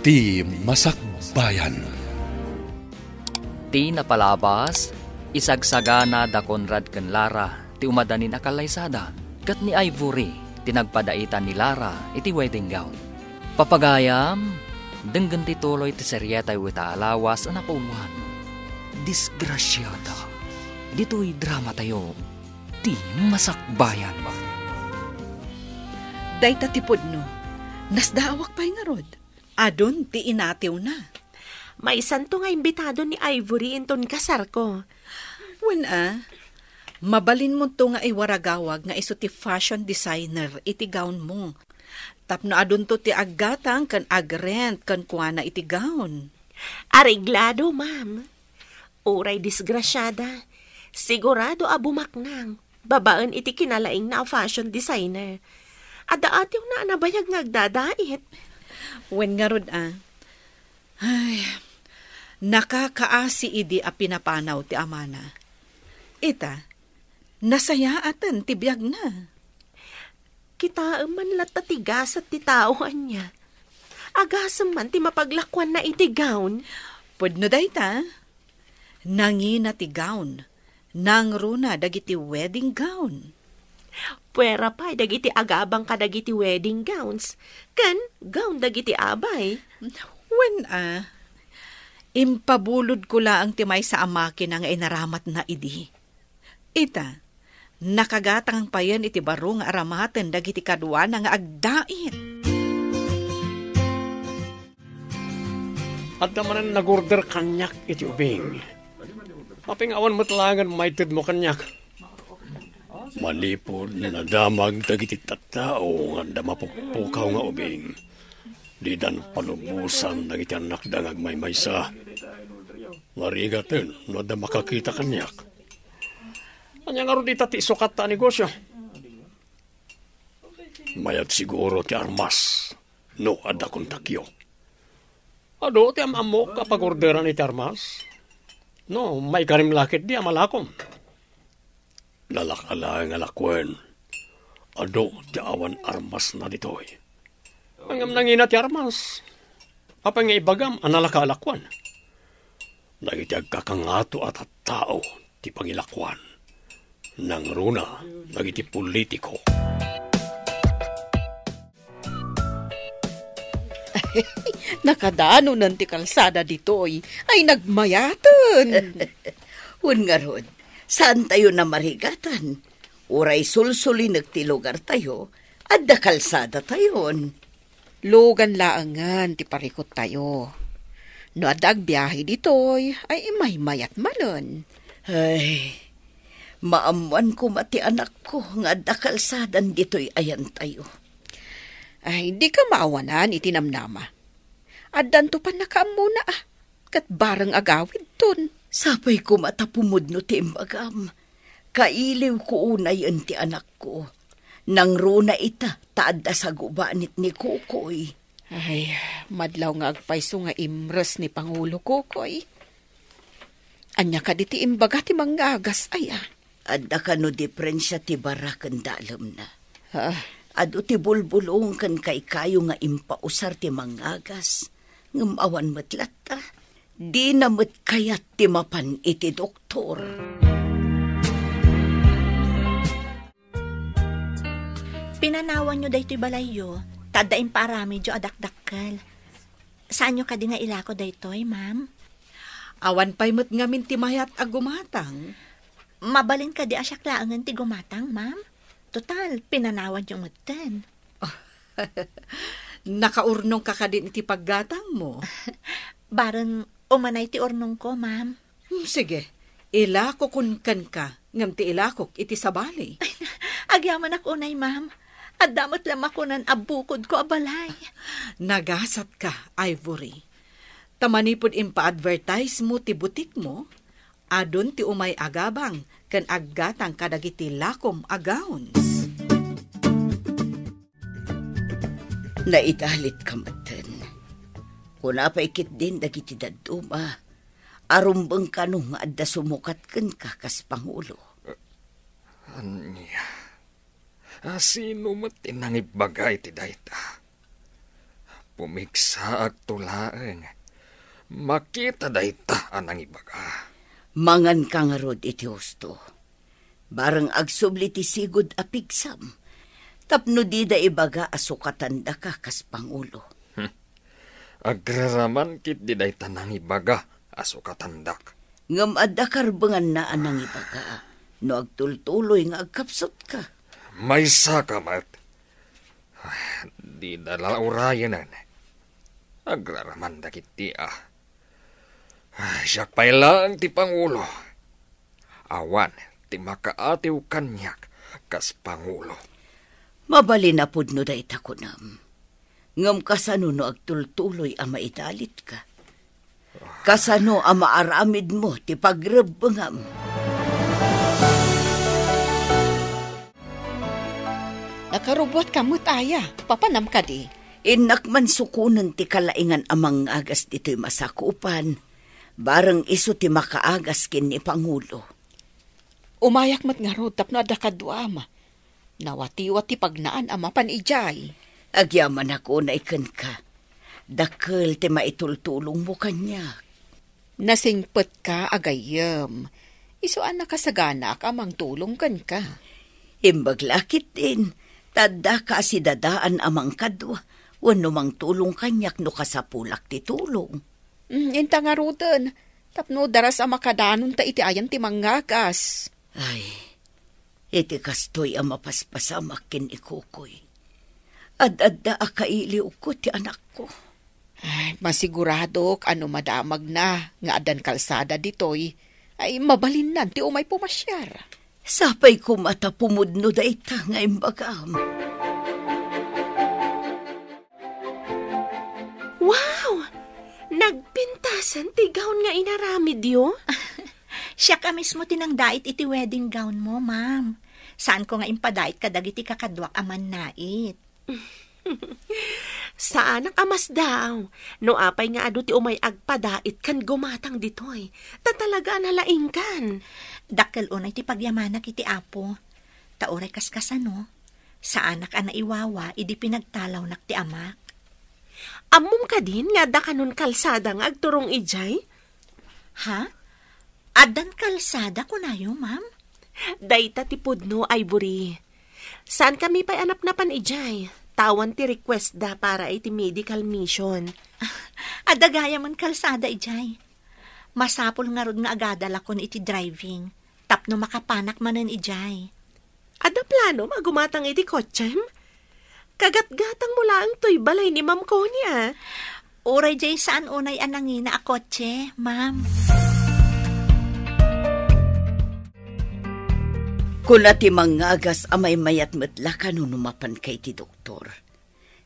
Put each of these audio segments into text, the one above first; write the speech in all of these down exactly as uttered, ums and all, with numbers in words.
Ti Masakbayan. Ti napalabas, isagsagana da Conrad ken Lara ti umadanin a kallaysada, ket ni Ivory ti nagpadaitan ni Lara iti wedding gown. Papagayam, denggen ti tuloy ti serietayo ita a lawas a napuonan. Disgrasiada. Ditoy dramatayo, Ti Masakbayan. Dayta ti pudno. Nasdaawak pay ngarud. Adun ti inatiwna. Maysanto nga imbitado ni Ivory inton kasarko. Wen a, mabalinmonto nga iwaragawag nga isu ti fashion designer iti gown mo. Tapno adunto ti aggatang ken agrent kenkuana iti gown. Areglado, ma'am. Uray disgrasiada, sigurado a bumaknang babaen iti kinalaingna a fashion designer. Adda atiwna a nabayag nga agdadait. Wen ngarud a. Ay, nakakaasi idi a pinapanaw ti amana. Ita, nasayaaten ti biagna. Kitaem man latta ti gasat ti tao ania. Agasem man ti mapaglakuanna iti gown. Pudno dayta. Nangina ti gown. Nangruna dagiti wedding gown. Puera pay dagiti agabang kadagiti wedding gowns ken gown dagiti abay. Wen a, impabulodko laeng ti maysa a makina nga inaramatna idi. Ita, nakagatang payen iti baro nga aramaten dagiti kaduana nga agdait. Adda manen nagorder kaniak iti ubing. Apay nga awan met laengen maitedmo kaniak? Manipud nadamag dagiti tattao nga adda mapukpukaw nga ubing, didan palubosan dagiti annakda nga agmaymaysa. Narigaten no adda makakita kaniak. Ania ngarud ita ti isukatta a negosio? Mayat siguro ti armas no adda kontakyo. Adu ti am-ammok a pagorderan iti armas. No, maikarim la ketdi a malakom. Nalaka laeng a lakuen. Adu ti awan armasna ditoy. Ngem nangina ti armas. Apay nga ibagam a nalaka a lakuan? Dagiti agkakangato a tattao ti pangilakuan. Nangruna dagiti politiko. Nakadanonen ti kalsada ditoy ay nagmayaten. Wen ngarud, saantayo a marigatan. Uray sulsulinek ti lugartayo, adda kalsadatayon. Lugan laengen ti parikuttayo. No adda agbiahe ditoy, ay imaymayat manen. Ay, maammoan koma ti anakko nga adda kalsadan ditoy ayantayo. Ay, dika maawanan iti namnama. Addanto pannakaammona a, ket bareng agawidton. Sapay koma ta pumudno ti imbagam. Kailiwko unayen ti anakko. Nangruna ita ta adda sagubanit ni Kokoy. Ay, madlaw nga agpayso nga imres ni Pangulo Kokoy. Ania kadi ti imbaga ti mangngagas aya? Adda kano diferensia ti bara ken dalemna? Ah. Adu ti bulbulong ken kaykayo nga impausar ti mangngagas, ngem awan met latta. Dina met kayat ti mapan iti doktor. Pinanawanyo daytoy balayyo, ta adda impaaramidyo a dakdakkel. Saanyo kadi nga ilako daytoy, ma'am? Awan pay met ngamin ti mayat a gumatang. Mabalin kadi a siak laengen ti gumatang, ma'am? Total, pinanawanyo metten. Nakaurnongka kadin iti paggatangmo? Bareng umanay ti urnongko, ma'am. Hmm, sige, ilakokon kenka, ngem ti ilakok iti sabali. Agyamanak unay, ma'am. Adda met la makunan a bukodko a balay. Nagasatka, Ivory. Ta manipud impa-advertise mo ti butikmo, adun ti umay agabang ken aggatang kadagiti lakom a gowns. Naidalitka metten. Kuna pay ketdin dagiti dadduma a rumbeng kano nga adda sumukat kenka kas pangulo. Ania? A, sino met ti nangibbaga iti dayta? Pumigsaakto laeng. Makita dayta a nangibaga. Manganka ngarud iti husto. Bareng agsubli ti sigud a pigsam. Tapno dida ibaga a sukatandaka kas pangulo. Hmm. Agraraman ketdi dayta nangibaga a sukatandak. Ngem adda karbenganna a nangibaga no agtultuloy nga agkapsutka. Maysaka met. Dida la urayenen. Agraramanda ketdi a. Siak pay laeng ti pangulo. Awan ti makaatiw kaniak kas pangulo. Mabalin a pudno dayta kunam. Ngem kasano no agtultuloy a maidalitka? Kasano a maaramidmo ti pagrebbengam? Nakarubuatka met aya, papanam kadi? Innak man sukonen ti kalaingan a mangagas ditoy masakupan, bareng isu ti makaagas ken ni Pangulo. Umayak met ngarud tapno adda kaduam. Nawatiwat ti pagnaan a mapan idiay. Agyamanak unay kenka. Dakkel ti maitultulongmo kaniak. Nasingpetka a gayyem. Isu a nakasaganaak a mangtulong kenka. Imbag la ketdin, ta addaka a sidadaan a mangkadua, wenno mangtulong kaniak no kasapulak ti tulong. Mm, inta ngaruden, tapno daras a makadanonta iti ayan ti mangagas. Ay, iti kastoy a mapaspasamak ken ni Kukoy. Ad-adda a kailiwko ti anakko. Ay, masiguradok a no madamagna nga addan kalsada ditoy, ay mabalinnan ti umay pumasiar. Sapay koma ta pumudno dayta nga imbagam. Wow! Nagpintasan ti gown nga inaramidyo? Siak a mismo ti nangdait iti wedding gown mo, ma'am. Saanko nga impadait kadagiti kakaduak a mannait. Saanak a masdaaw no apay nga adu ti umay agpadait ken gumatang ditoy, ta talaga a nalaingkan. Dakkel unay ti pagyamanak iti Apo, ta uray kaskasano, saanak a naiwawa idi pinagtalawnak ti amak. Ammom kadin nga adda kanon kalsada nga agturong idiay? Ha? Addan kalsada, kunayo, ma'am? Dayta ti pudno, Ivory. Saankami pay a napnapan idiay, ta awan ti request da para iti medical mission. Adda gayamen kalsada idiay. Masapul ngarud nga agadalakon iti driving, tapno makapanak manen idiay. Adda planom a gumatang iti kotsem? Kagatgatangmo laeng toy balay ni Ma'am Connie, a. Uray diay saan unay a nangina a kotse, ma'am. Kuna ti mangagas a maymayat met la kano no mapanka iti doktor.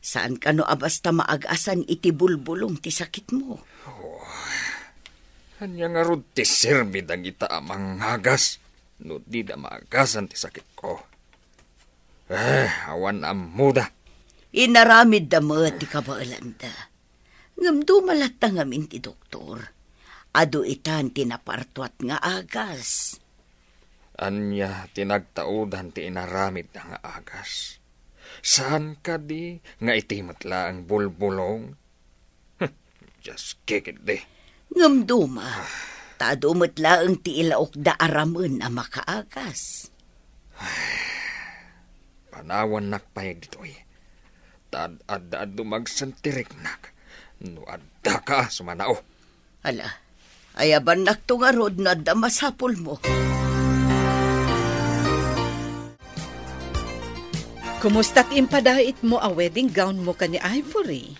Saan kano a basta maagasan iti bulbulong ti sakitmo. Oh, ania ngarud ti serbi dagita a mangagas no dida maagasan ti sakitko? Eh, awan ammoda. Inaramidda met ti kabaelanda. Ngem duma latta ngamin ti doktor. Adu itan ti napartuat nga agas. Ania ti nagtaudan ti inaramidda nga agas? Saan kadi nga iti met laeng bulbulong? Dios, kikitdi. Ngem duma, ta adu met laeng ti ilaokda a ramen a makaagas. Panawannak pay ditoy. Ta ad-adda adu magsentiriknak no addaka a sumanao. Ala, ayabannakto ngarud no adda masapulmo. Kumusta ti impadaitmo a wedding gown mo ken ni Ivory?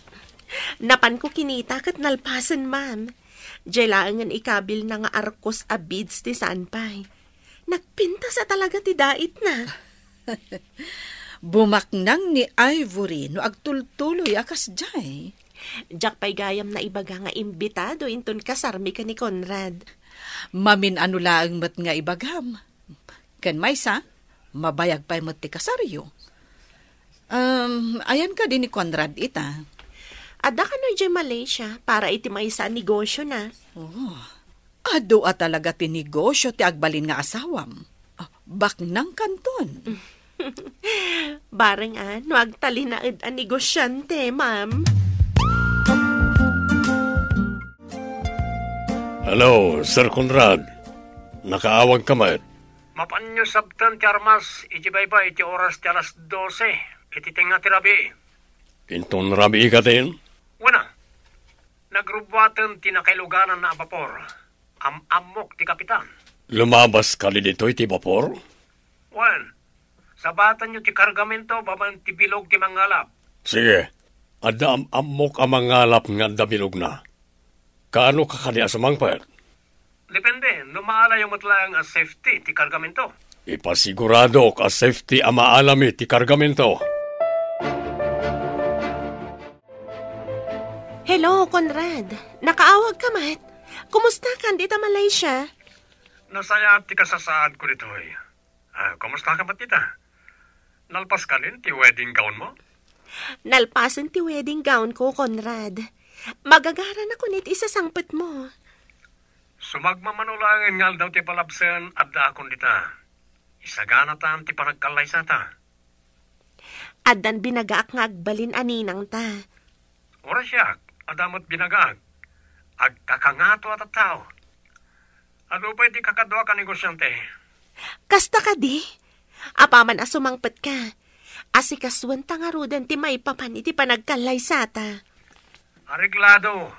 Napanko kinita ket nalpasen, ma'am. Diay laengen ikabilna nga arkos a beads ti saan pay. Nagpintas a talaga ti daitna. Bumaknang ni Ivory no agtultuloy a kasdiay. Diak pay gayam naibaga nga imbitado inton kasarmi ken ni Conrad. Mamin-ano laeng met nga ibagam. Ken maysa, mabayag pay met ti kasaryo. Um, ayan kadi ni Conrad ita? Adda kano idiay Malaysia para iti maysa a negosyona. Oh, adu a talaga ti negosyo ti agbalin nga asawam. Ah, baknang kanton. Bareng a, no agtalinaed a negosyante, ma'am. Hello, Sir Conrad. Nakaawagka met? Mapanyo sabten ti armas iti baybay iti oras ti alas dose iti tengnga ti rabii. Inton rabii katin? Wen a, nagrubbuaten ti nakailugananna a bapor. Am-ammok ti kapitan. Lumabas kadi ditoy ti bapor? Wen, sabatanyo ti kargamento babaen ti bilog ti mangalap. Sige, adda am-ammok a mangalap nga adda bilogna. Kaanoka kadi a sumangpet? Depende, no maalayo met laeng a safety ti kargamento. Ipasiguradok a safety a maalami ti kargamento. Hello, Conrad. Nakaawagka met? Kumustakan dita Malaysia? Nasayaat ti kasasaadko ditoy. Ah, kumusta ka met ita? Nalpas kanin ti wedding gown mo? Nalpasen ti wedding gown ko, Conrad. Magagaranakon iti isasangpetmo. Sumagmamano laengen nga aldaw ti palabsen, addaakon dita. Isaganatam ti panagkallaysata. Addan binagaak nga agbalin a ninangta. Uray siak, adda met binagaak. Agkakangato a tattao. Adu pay ti kakadua ka negosiante. Kasta kadi? Apaman a sumangpetka, asikasuenta ngaruden ti maipapan iti panagkallaysata. Areglado.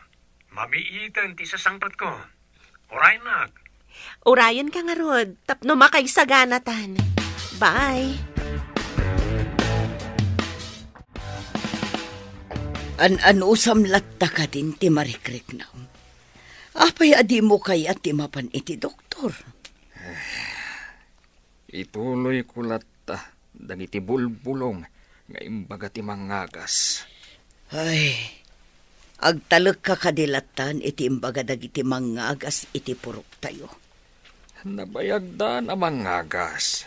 Mamiiten ti sasangpetko. Uraynak. Urayenka ngarud tapno makaisaganatan. Bye. An-anusam latta kadin ti marikriknam? Apay a dimo kayat ti mapan iti doktor? Ituloyko latta dagiti bulbulong nga imbaga ti mangagas. Ay, agtalekka kadi lattan iti imbaga dagiti mangagas iti puroktayo. Nabayagdan a mangagas.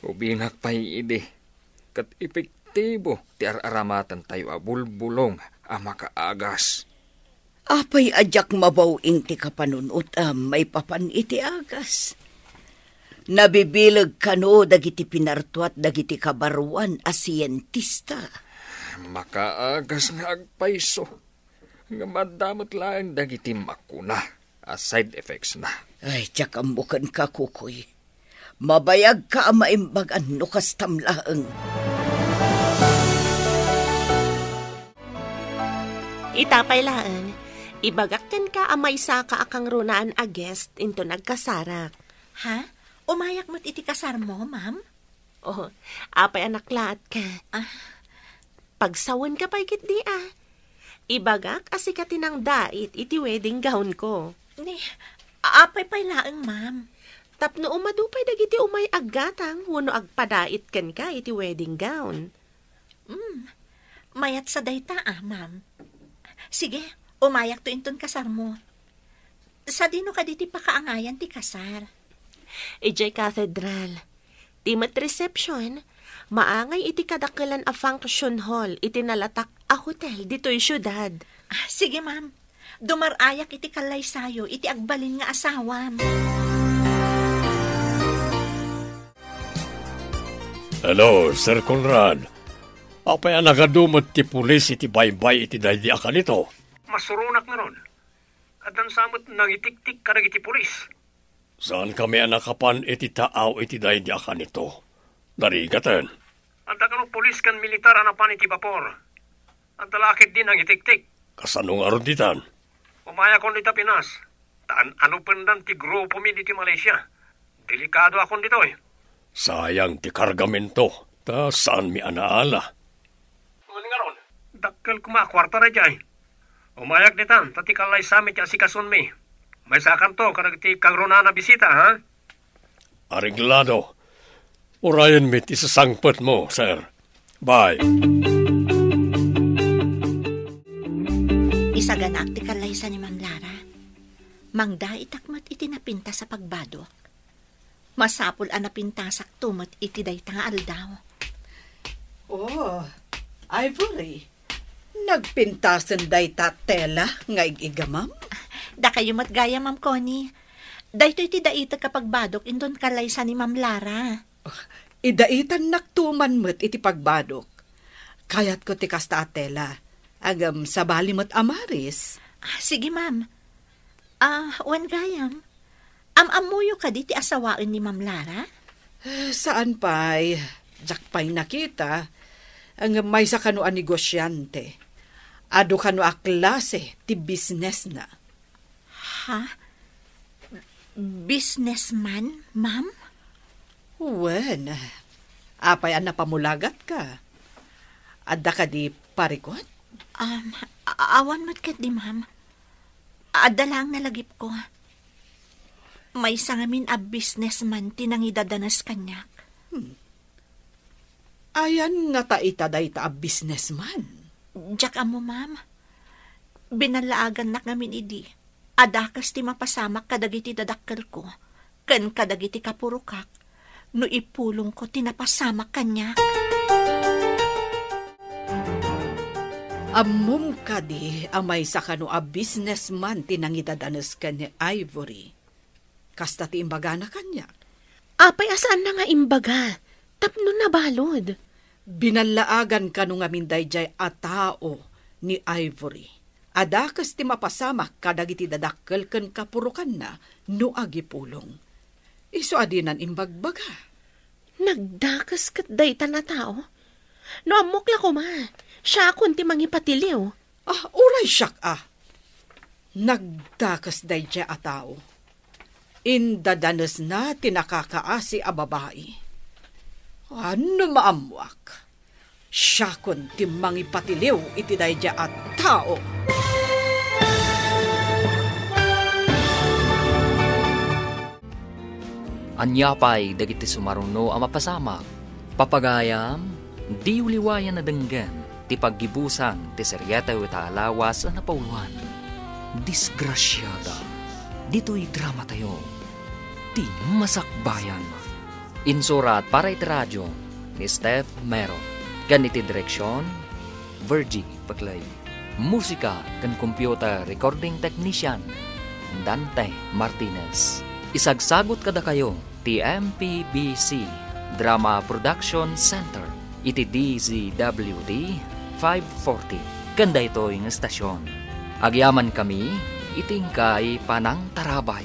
Ubingak pay idi ket epektibo ti ar-aramatentayo a bulbulong a makaagas. Apay a diak mabaw-ing ti kapanunotam maipapan iti agas? Nabibileg kano dagiti pinartuat dagiti kabaruan a sientista. Makaagas nga agpayso, ngem adda met laeng dagiti makuna a side effects na. Ay, diak ammo kenka, Kukoy. Mabayagka a maimbagan no kastam laeng. Ita pay laeng, ibagak kenka a maysaka a kangrunaan a guest inton agkasarak. Ha? Umayak met iti kasarmo, ma'am? Oh, apay a naklaatka? Ah. Pagsawenka pay ketdi a. Ibagak a sika ti nangdait iti wedding gown ko. Ni, apay pay laeng, ma'am? Tapno umadu pay dagiti umay aggatang wenno agpadait kenka iti wedding gown. Hmm, mayat sa dayta a, ma'am. Sige, umayakto inton kasarmo. Sadino kadi ti pakaangayan ti kasar? Idiay katedral. Ti met reception, maangay iti kadakelan a function hall iti nalatak a hotel ditoy siudad. Ah, sige, ma'am. Dumar-ayak iti kallaysayo iti agbalin nga asawam. Hello, Sir Conrad. Apay a nagadu met ti pulis iti baybay iti daydi a kanito? Masuronak ngarud. Addan sa met nangitiktik kadagiti pulis. Saankami a nakapan iti taaw iti daydi a kanito. Narigaten. Adda kano pulis ken militar a napan iti bapor. Adda la ketdi nangitiktik. Kasano ngarud ditan? Umayakon dita Pinas. Ta an-, anupendan ti grupomi ditoy Malaysia. Delikadoakon ditoy. Sayang ti kargamento, ta saanmi a naala. Wen ngarud, dakkel koma a kuarta daydiay. Umayak ditan, ta ti kallaysami ti asikasonmi. Maysakanto kadagiti kangrunaan a bisita, ha? Areglado. Urayenmi ti sasangpetmo, sir. Bye. Isaganaak ti kallaysa ni Ma'am Lara. Mangdaitak met iti napintas a pagbadok. Masapul a napintasakto met iti dayta nga aldaw. Oh, Ivory, nagpintasen dayta tela nga ig-igamam? Dakayo met gayam, Ma'am Connie. Daytoy ti daitek a pagbadok inton kallaysa ni Ma'am Lara. Oh, idaitannakto man met iti pagbadok. Kayatko ti kasta a tela. Ngem sabali met a maris. Ah, sige, ma'am. Ah, wen gayam. Am-ammoyo kadi ti asawaen ni Ma'am Lara? Eh, saan pay. Diak pay nakita. Ngem maysa kano a negosiante. Adu kano a klase ti businessna. Ha? Businessman, ma'am? Wen, apay a napamulagatka? Adda kadi parikut? Um, a-, awan met ketdi, ma'am. Adda laeng nalagipko. Maysa ngamin a businessman ti nangidadanes kaniak. Hmm. Ayan ngata ita dayta a businessman? Diak ammo, ma'am. Binallaagannak ngamin idi a dakes ti mapasamak kadagiti dadakkelko ken kadagiti kapurokak no ipulongko ti napasamak kaniak. Ammom kadi a maysa kano a businessman ti nangidadanes ken ni Ivory? Kasta ti imbagana kaniak. Apay a saanna nga imbaga tapno nabalud? Binallaagan kano ngamin daydiay a tao ni Ivory a dakes ti mapasamak kadagiti dadakkel ken kapurokanna no agipulong. Isu a dinan imbagbaga. Nagdakes ket daytan a tao? No ammok la koma, siakon ti mangipatiliw. Ah, uray siak a. Nagdakes daydiay a tao. Indadanesna ti nakakaasi a babai. A, no maammoak, siakon ti mangipatiliw iti daydiay a tao. Ania pay dagiti sumaruno a mapasamak? Papagayam, diyo liwayan a denggen ti paggibusan ti seriettayo ita a lawas a napauluan. Disgrasiada. Ditoy dramatayo, ti masakbayan. Insurat para iti radio ni Steph Mero, ken iti direksion, Virgie Paclay. Musika ken computer recording technician, Dante Martinez. Isagsagut kadakayo ti M P B C Drama Production Center iti D Z W T five forty ken daytoy nga estasion. Agyamankami iti inkay panangtarabay.